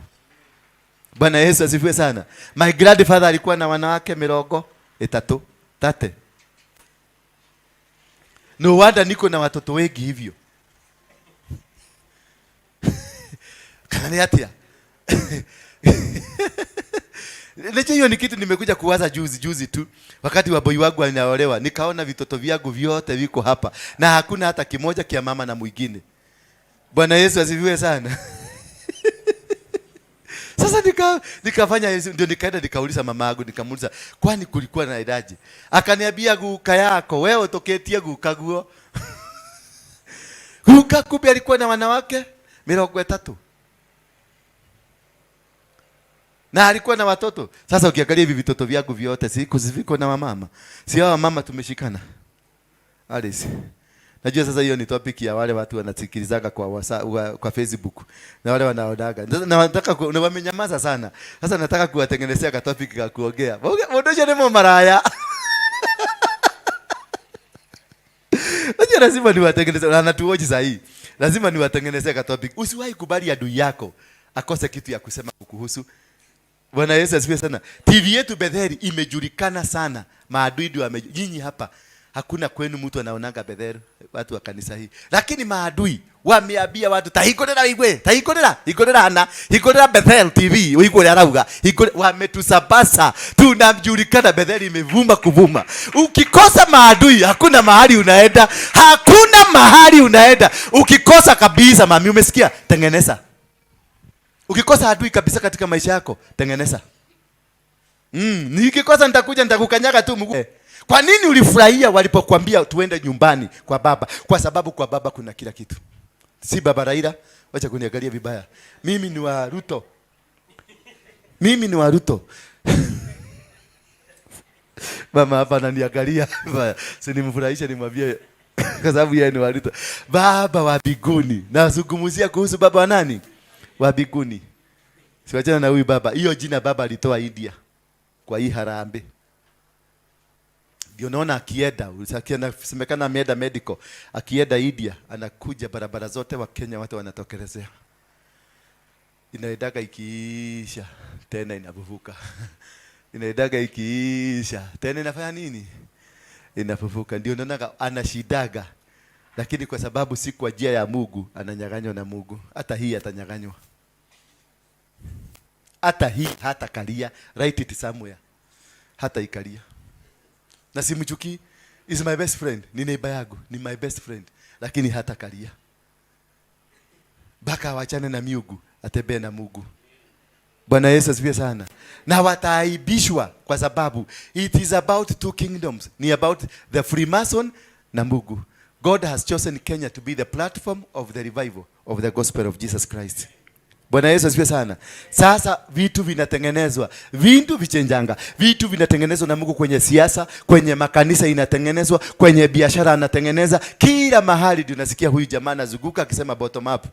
Bwana Yesu asifiwe sana. My grandfather alikuwa na wanawake 30, 30. No wonder niko na watoto wengi hivyo. Kana ni atia? Leche, hiyo ni kitu nimekuja kuwaza juzi juzi tu, wakati wa boy wangu anaolewa, nikaona vitoto vyangu vyote viko hapa na hakuna hata kimoja kia mama na mwingine. Bwana Yesu asifiwe sana. Sasa nikafanya, ndio nikaenda nikauliza mama yangu, nikamuuliza, "Kwani kulikuwa na idaji?" Akaniambia, "Guka yako wewe utoketie guka guo." Guka kumbe alikuwa na wanawake 30 na alikuwa na watoto. Sasa ukiangalia hivi vitoto vyangu vyote siku viko na wamama, si hawa mama tumeshikana. Alice. Najua sasa hiyo ni topic ya wale watu wanasikilizaga kwa kwa Facebook na wale wanaonaga. Sasa na nataka na wamenyamaza sana. Sasa nataka kuwatengenezea ka topic ka kuongea. Mundu ucio ni maraya. Najua lazima niwatengeneze na natuoji sahi. Lazima niwatengenezee ka topic. Usiwahi kubali adui yako akose kitu ya kusema kukuhusu. Bwana Yesu asifiwe sana. TV yetu Betheli imejulikana sana. Maadui ndio nyinyi hapa hakuna kwenu mtu anaonaga Betheli, watu wa kanisa hii. Lakini maadui wameambia watu, "Tahingũrĩra wĩigue, tahingũrĩra, hingũrĩra hana, hingũrĩra Bethel TV, ũigue ũrĩa arauga." Hingũrĩra, wametusabasa. Tunajulikana, Betheli imevuma kuvuma. Ukikosa maadui hakuna mahali unaenda. Hakuna mahali unaenda. Ukikosa kabisa, mami, umesikia? Tengeneza. Ukikosa adui kabisa katika maisha yako, tengeneza. Nikikosa nitakuja nitakukanyaga tu mguu. Kwa nini ulifurahia walipokuambia tuende nyumbani kwa baba? Kwa sababu kwa baba kuna kila kitu. Si baba Raila, wacha kuniangalia vibaya. Mimi ni wa Ruto. Mimi ni wa Ruto. Mama hapa ananiangalia. Si nimfurahishe nimwambie kwa sababu yeye ni wa Ruto. Baba wa mbinguni. Nazungumzia kuhusu baba wa nani? Wa mbinguni. Siwachana na huyu baba. Hiyo jina baba alitoa India kwa hii harambee. Ndio naona akienda, semekana ameenda medical, akienda India anakuja barabara zote wa Kenya watu wanatokelezea. Inaendaga ikiisha tena inafufuka. Inaendaga ikiisha tena inafanya nini? Inafufuka. Ndio naona anashidaga. Lakini kwa sababu si kwa njia ya Mungu, ananyang'anywa na Mungu. Hata hii atanyang'anywa. Hata hii hata kalia, write it somewhere. Hata ikalia. Na simchukii, is my best friend, ni neighbor yangu, ni my best friend, lakini hata kalia. Mpaka awachane na miungu, atembee na Mungu. Bwana Yesu asifiwe sana. Na wataaibishwa kwa sababu it is about two kingdoms. Ni about the Freemason na Mungu. God has chosen Kenya to be the platform of the revival of the gospel of Jesus Christ. Bwana Yesu asifiwe sana. Sasa vitu vinatengenezwa, vitu vichenjanga, vitu vinatengenezwa na Mungu kwenye siasa, kwenye makanisa inatengenezwa, kwenye biashara anatengeneza, kila mahali ndio unasikia huyu jamaa anazunguka akisema bottom up.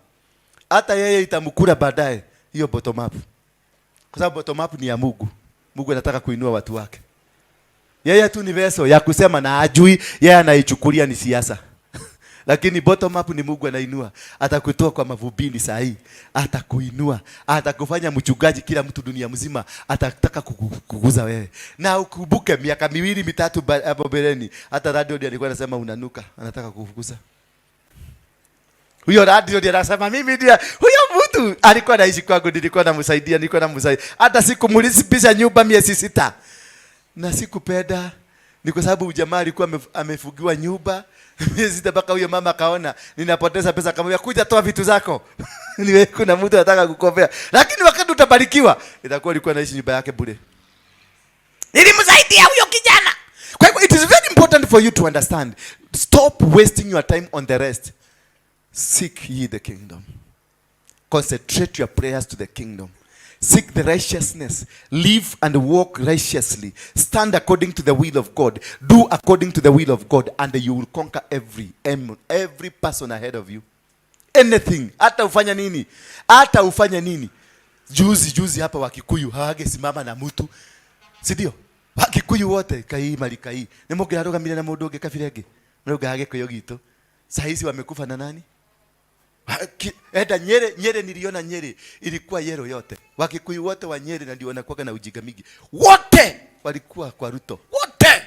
Hata yeye itamkula baadaye hiyo bottom up, kwa sababu bottom up ni ya Mungu. Mungu anataka kuinua watu wake. Yeye tu ni vessel ya kusema na ajui, yeye anaichukulia ni siasa. Lakini bottom up ni Mungu anainua. Atakutoa kwa mavumbini saa hii, atakuinua, atakufanya mchungaji, kila mtu dunia mzima atataka kukuguza wewe. Na ukumbuke miaka miwili mitatu hapo mbeleni, hata radio ndiye alikuwa anasema unanuka, anataka kukufukuza. Huyo radio ndiye anasema mimi ndiye huyo mtu alikuwa anaishi kwangu, nilikuwa namsaidia, nilikuwa namsaidia. Hata sikumlipisha nyumba miezi 6. Na sikupenda ni kwa sababu jamaa alikuwa amefugiwa nyumba miezi 6 mpaka huyo mama akaona ninapoteza pesa, akamwambia kuja toa vitu zako. Niwe kuna mtu anataka kukopea. Lakini wakati utabarikiwa itakuwa alikuwa anaishi nyumba yake bure. Nilimsaidia huyo kijana. Kwa hivyo it is very important for you to understand. Stop wasting your time on the rest. Seek ye the kingdom. Concentrate your prayers to the kingdom. Seek the righteousness. Live and walk righteously. Stand according to the will of God. Do according to the will of God, and you will conquer every person ahead of you. Anything. Hata ufanya nini? Hata ufanya nini? Juzi juzi hapa Wakikuyu hawagesimama na mtu. Si ndio? Wakikuyu wote kai mali kai. Ni mũngĩarũgamire na mũndũ ũngĩ kabira ĩngĩ. Mũrauga Gĩkũyũ gitũ. Saa hizi wamekufa na nani? Enda Nyeri, Nyeri niliona Nyeri ilikuwa yellow yote. Wakikuyu wote wa Nyeri na ndio wanakuwa na ujinga mingi. Wote walikuwa kwa Ruto. Wote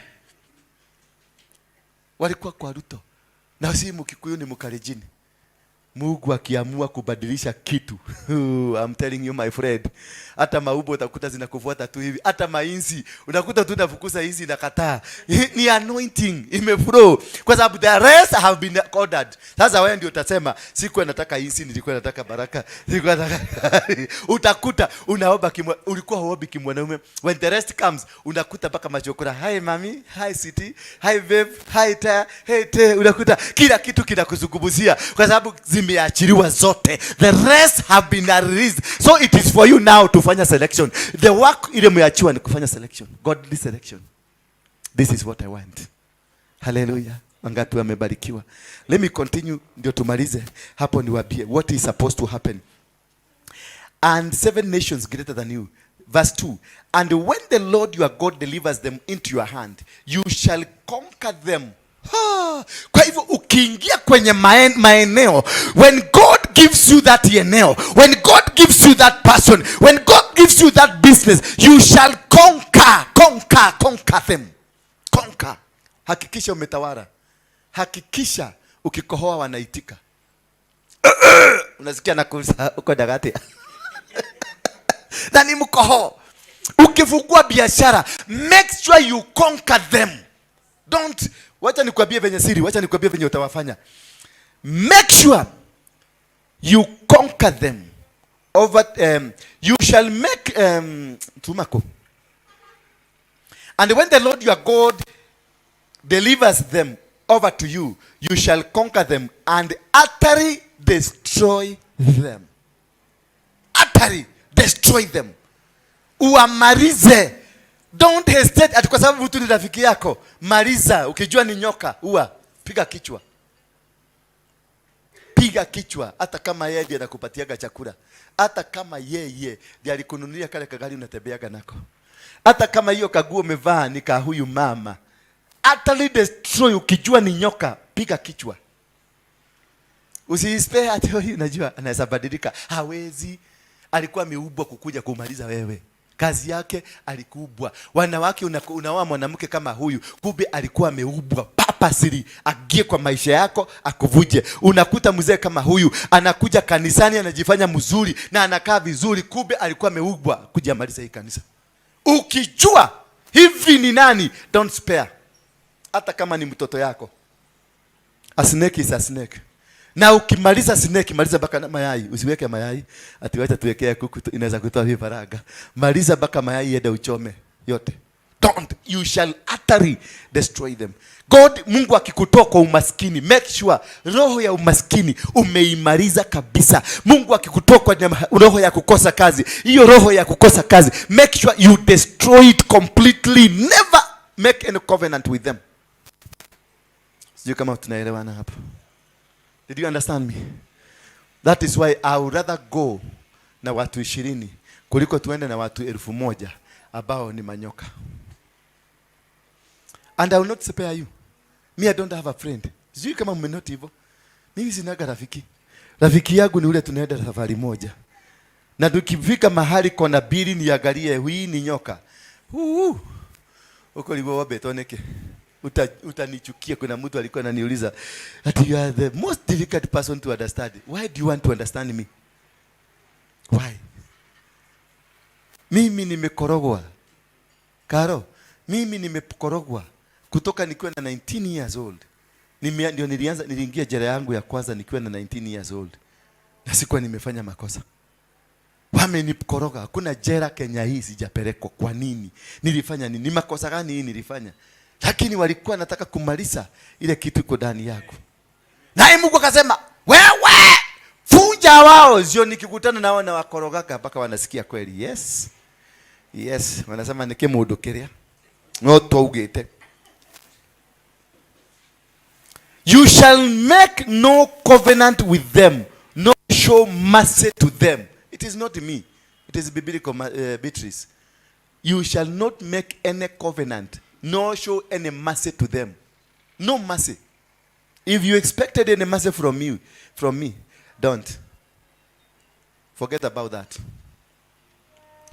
walikuwa kwa Ruto. Na si Mkikuyu ni Mkalenjin. Mungu akiamua kubadilisha kitu, I'm telling you my friend, hata maumbo utakuta zinakufuata tu hivi, hata mainzi unakuta tu unafukuza hizi nakataa. Ni anointing imeflow, kwa sababu the rest have been ordered. Sasa wewe ndio utasema sikuwa nataka inzi, nilikuwa nataka baraka, sikuwa nataka utakuta unaomba kimwa, ulikuwa huombi kimwanaume. When the rest comes, unakuta mpaka machokora, hi mami, hi city, hi babe, hi ta, hey te, unakuta kila kitu kinakuzungumzia kwa sababu zimeachiliwa zote. The rest have been released, so it is for you now to fanya selection. The work ile umeachiwa ni kufanya selection, godly selection. This is what I want. Hallelujah. Wangapi wamebarikiwa? Let me continue ndio tumalize hapo, niwaambie what is supposed to happen. And seven nations greater than you. Verse 2. And when the Lord your God delivers them into your hand, you shall conquer them. Ha! Kwa hivyo ukiingia kwenye maeneo, when God gives you that eneo, when God gives you that person, when God gives you that business, you shall conquer, conquer, conquer them. Conquer. Hakikisha umetawala. Hakikisha ukikohoa wanaitika. Unasikia nakusa uko dagati. Na ni mkoho. Ukifungua biashara, make sure you conquer them. Don't, wacha nikwambie venye siri, wacha nikwambie venye utawafanya. Make sure you conquer them. Over, you shall make tumako. And when the Lord your God delivers them over to you, you shall conquer them and utterly destroy them. Utterly destroy them. Uamalize. Don't hesitate ati kwa sababu mtu ni rafiki yako. Maliza. Ukijua ni nyoka, ua, piga kichwa. Piga kichwa hata kama yeye ndiye anakupatiaga chakula. Hata kama yeye ndiye alikununulia kale kagari unatembeaga nako. Hata kama hiyo kaguo umevaa ni ka huyu mama. Utterly destroy. Ukijua ni nyoka, piga kichwa. Usiispe ati huyu unajua anaweza badilika. Hawezi. Alikuwa ameumbwa kukuja kumaliza wewe. Kazi yake alikuubwa. Wanawake, unaoa mwanamke kama huyu, kumbe alikuwa ameumbwa purposely agie kwa maisha yako akuvuje. Unakuta mzee kama huyu anakuja kanisani anajifanya mzuri na anakaa vizuri, kumbe alikuwa ameumbwa kuja amaliza hii kanisa. Ukijua hivi ni nani, don't spare. Hata kama ni mtoto yako. A snake is a snake. Na ukimaliza snake, maliza mpaka na mayai. Usiweke mayai. Ati wacha tuwekee kuku inaweza kutoa vifaranga. Maliza mpaka mayai, ende uchome yote. Don't. You shall utterly destroy them. God, Mungu akikutoa kwa umaskini, make sure roho ya umaskini umeimaliza kabisa. Mungu akikutoa kwa roho ya kukosa kazi, hiyo roho ya kukosa kazi, make sure you destroy it completely. Never make any covenant with them. Sijui kama tunaelewana hapa. Did you understand me? That is why I would rather go na watu 20 kuliko tuende na watu 1000 ambao ni manyoka. And I will not spare you. Me, I don't have a friend. Sijui kama mmenote hivyo. Mimi sinaga rafiki. Rafiki yangu ni ule tunaenda safari moja. Na tukifika mahali kona mbili niangalie hii ni nyoka. Huu. Huko libo wabetwo niki? Utanichukia. Kuna mtu alikuwa ananiuliza that you are the most difficult person to understand. Why do you want to understand me? Why? Mimi nimekorogwa. Karo, mimi nimekorogwa kutoka nikiwa na 19 years old. Ndio nilianza, niliingia jela yangu ya kwanza nikiwa na 19 years old. Na sikuwa nimefanya makosa. Wamenikoroga. Hakuna jela Kenya hii sijapelekwa. Kwa nini? Nilifanya nini? Ni makosa gani hii nilifanya? Lakini walikuwa nataka kumaliza ile kitu iko ndani yako. Naye Mungu akasema, wewe vunja wao. Sio nikikutana nao na wakorogaka mpaka wanasikia kweli. Yes. Yes, wanasema ni kimundu kiria. No twaugite. You shall make no covenant with them, no show mercy to them. It is not me. It is biblical, Beatrice. You shall not make any covenant, nor show any mercy to them. No mercy. If you expected any mercy from me, don't. Forget about that.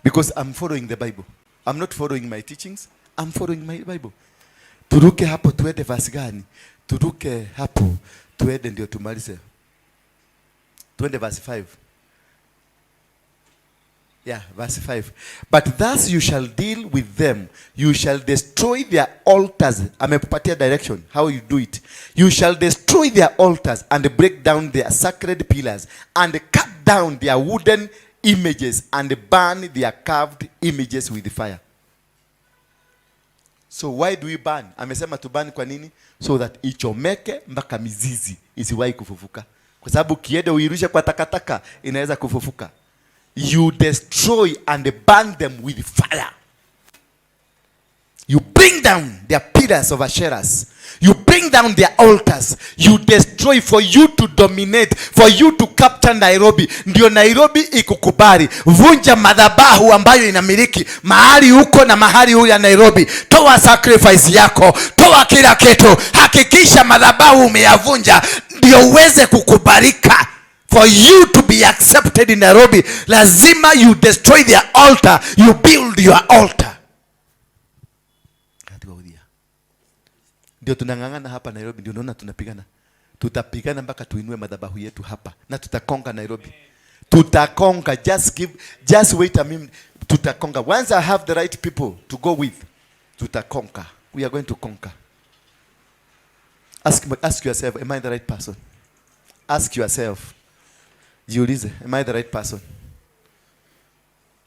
Because I'm following the Bible. I'm not following my teachings. I'm following my Bible. Turuke hapo tuende verse gani? Turuke hapo tuende ndio tumalize. Tuende verse 5. Yeah, verse 5. But thus you shall deal with them. You shall destroy their altars. Amekupatia direction how you do it. You shall destroy their altars and break down their sacred pillars and cut down their wooden images and burn their carved images with fire. So why do we burn? Amesema tu burn kwa nini? So that ichomeke mpaka mizizi isiwahi kufufuka. Kwa sababu ukienda uirushe kwa takataka inaweza kufufuka. You destroy and burn them with fire. You bring down their pillars of Asherahs. You bring down their altars. You destroy for you to dominate, for you to capture Nairobi. Ndio Nairobi ikukubali. Vunja madhabahu ambayo inamiliki mahali huko na mahali huko ya Nairobi. Toa sacrifice yako, toa kila kitu. Hakikisha madhabahu umeyavunja ndio uweze kukubalika. For you to be accepted in Nairobi, lazima you destroy their altar, you build your altar. Ndio tunang'ang'ana hapa Nairobi, ndio unaona tunapigana. Tutapigana mpaka tuinue madhabahu yetu hapa na tutakonga Nairobi. Tutakonga, just wait a minute. Tutakonga. Once I have the right people to go with, tutakonga. We are going to conquer. Ask yourself, am I the right person? Ask yourself. Jiulize, am I the right person?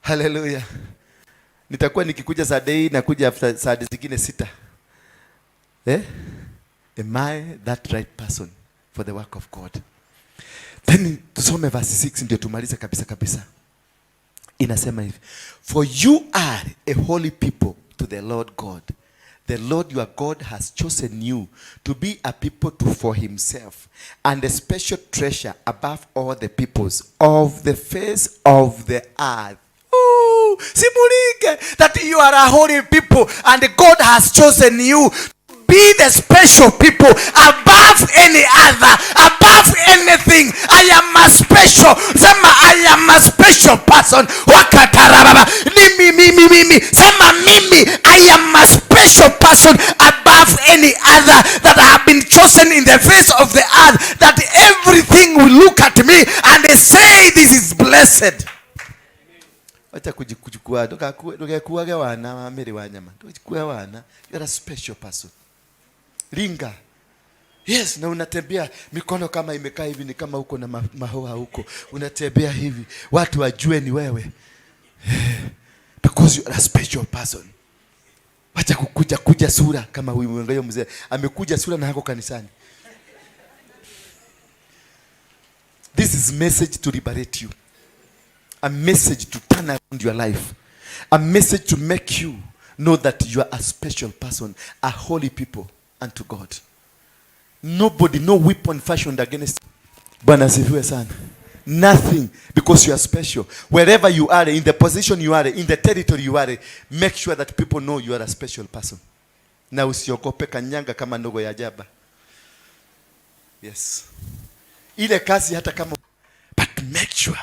Hallelujah. Nitakuwa nikikuja Sunday na kuja after Sunday zingine 6. Am I that right person for the work of God? Then tusome verse 6 ndio tumalize kabisa kabisa. Inasema hivi, for you are a holy people to the Lord God. The Lord your God has chosen you to be a people for himself and a special treasure above all the peoples of the face of the earth. Ooh, simulinge that you are a holy people and God has chosen you to be the special people above any other, above anything. I am a special. Sema, I am a special person. Wakatarababa. Ni mimi, mimi, mimi. Sema mimi, I am a special person above any other, that I have been chosen in the face of the earth, that everything will look at me and they say this is blessed. Wacha kujikujukua, ndugekuage wana wa mĩrĩ wa nyama. Ndugekue wana. You are a special person. Ringa. Yes, na unatembea mikono kama imekaa hivi, ni kama uko na mahoha huko. Unatembea hivi, watu wajue ni wewe. Because you are a special person. Acha kukuja kuja sura kama huyu mwangaio mzee. Amekuja sura na hako kanisani. This is message to liberate you. A message to turn around your life. A message to make you know that you are a special person, a holy people unto God. Nobody, no weapon fashioned against you. Bwana asifiwe sana. Nothing, because you are special. Wherever you are, in the position you are, in the territory you are, make sure that people know you are a special person. Na usiogope, kanyanga kama ndogo ya jaba. Yes. Ile kazi hata kama, but make sure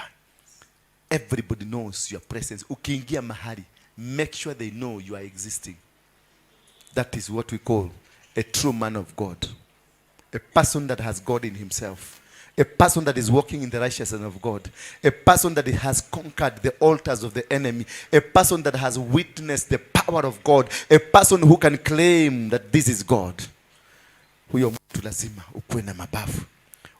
everybody knows your presence. Ukiingia mahali, make sure they know you are existing. That is what we call a true man of God. A person that has God in himself. A person that is walking in the righteousness of God. A person that has conquered the altars of the enemy. A person that has witnessed the power of God. A person who can claim that this is God. Huyo mtu lazima ukuwe na mabavu,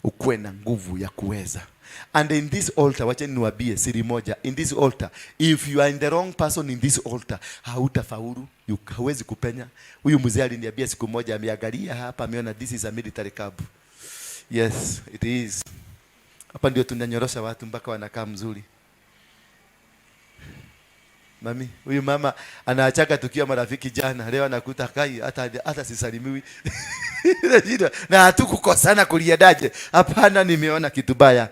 ukuwe na nguvu ya kuweza. And in this altar, wacheni niwaambie siri moja. In this altar, if you are in the wrong person in this altar, hautafaulu, hauwezi kupenya. Huyu mzee aliniambia siku moja, ameangalia hapa, ameona this is a military camp. Yes, it is. Hapa ndio tunanyorosha watu mpaka wanakaa mzuri. Mami, huyu mama anaachaga tukiwa marafiki jana, leo anakuta kai hata sisalimiwi. Na hatukukosana kuliendaje? Hapana, nimeona kitu baya.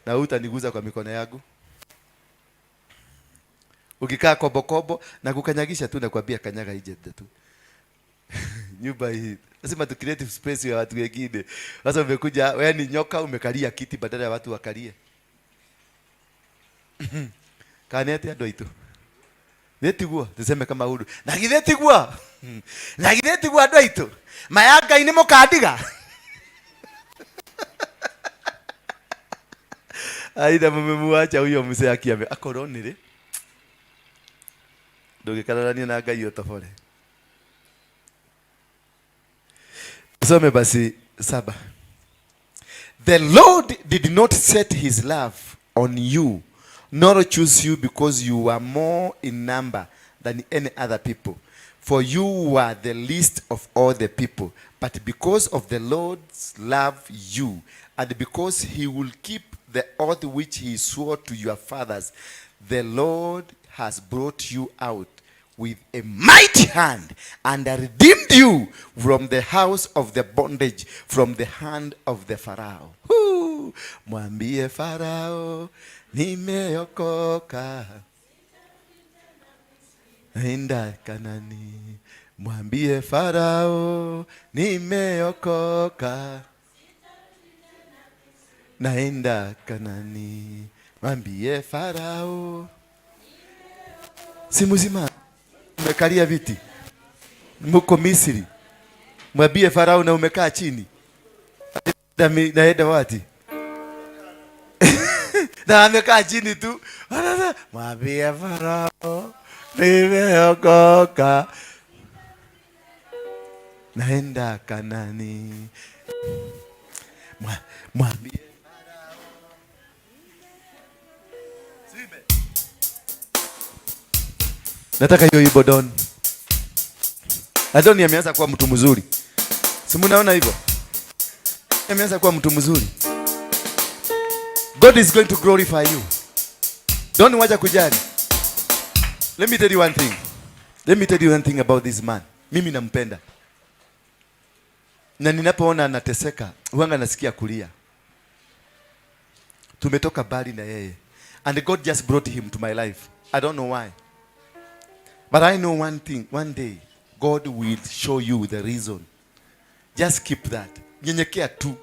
Na hutaniguza kwa mikono yangu. Ukikaa kobokobo na kukanyagisha tu, nakwambia kanyaga ije tu. Nyumba hii lazima tu create space ya watu wengine. Sasa umekuja wewe ni nyoka, umekalia kiti badala ya watu wakalie. Kanete andũ aitũ. Githĩ tiguo tuseme kama uru na githĩ tiguo na githĩ tiguo andũ aitũ maya Ngai nĩ mũkandiga. Aidha mmemuacha huyo mzee akiame akorwo nĩ rĩ ndũgĩkararania na Ngai ũtobore. Tusome basi 7. The Lord did not set his love on you, nor choose you because you were more in number than any other people. For you were the least of all the people. But because of the Lord's love you, and because he will keep the oath which he swore to your fathers, the Lord has brought you out with a mighty hand and redeemed you from the house of the bondage, from the hand of the Pharaoh. Woo! Mwambie Farao, nimeokoka. Enda Kanani. Mwambie Farao, nimeokoka. Naenda Kanani. Mwambie Farao. Si mzima umekalia viti, mko Misri. Mwambie Farao na umekaa chini. Naenda wapi? Na amekaa chini tu. Mwambie Farao nimeokoka. Naenda Kanani. Mwambie Farao. Nataka hiyo ibo Don. Adoni ameanza kuwa mtu mzuri. Si mnaona hivyo? Ameanza kuwa mtu mzuri. God is going to glorify you. Don't wacha kujali. Let me tell you one thing. Let me tell you one thing about this man. Mimi nampenda. Na ninapoona anateseka, huanga nasikia kulia. Tumetoka mbali na yeye. And God just brought him to my life. I don't know why. But I know one thing. One day, God will show you the reason. Just keep that. Nyenyekea tu.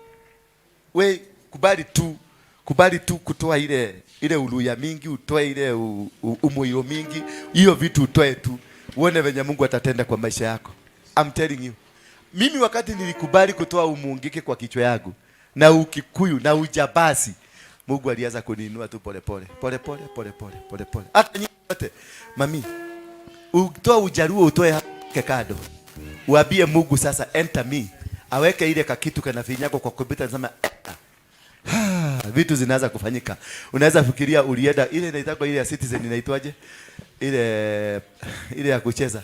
We, kubali tu. Kubali tu kutoa ile uluya mingi, utoe ile umoyo mingi. Hiyo vitu utoe tu. Uone venye Mungu atatenda kwa maisha yako. I'm telling you. Mimi wakati nilikubali kutoa umungike kwa kichwa yangu na ukikuyu na ujabasi, Mungu alianza kuniinua tu pole pole. Pole pole pole pole pole pole. Hata nyinyi wote, mami, utoa ujaruo utoe kekado. Uambie Mungu sasa enter me. Aweke ile kakitu kana finyako kwa kompyuta, nasema vitu zinaanza kufanyika. Unaweza fikiria ulienda ile inaitwa ile ya Citizen inaitwaje? Ile ya kucheza.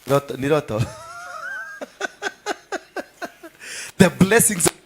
Roto, ni roto. The blessings of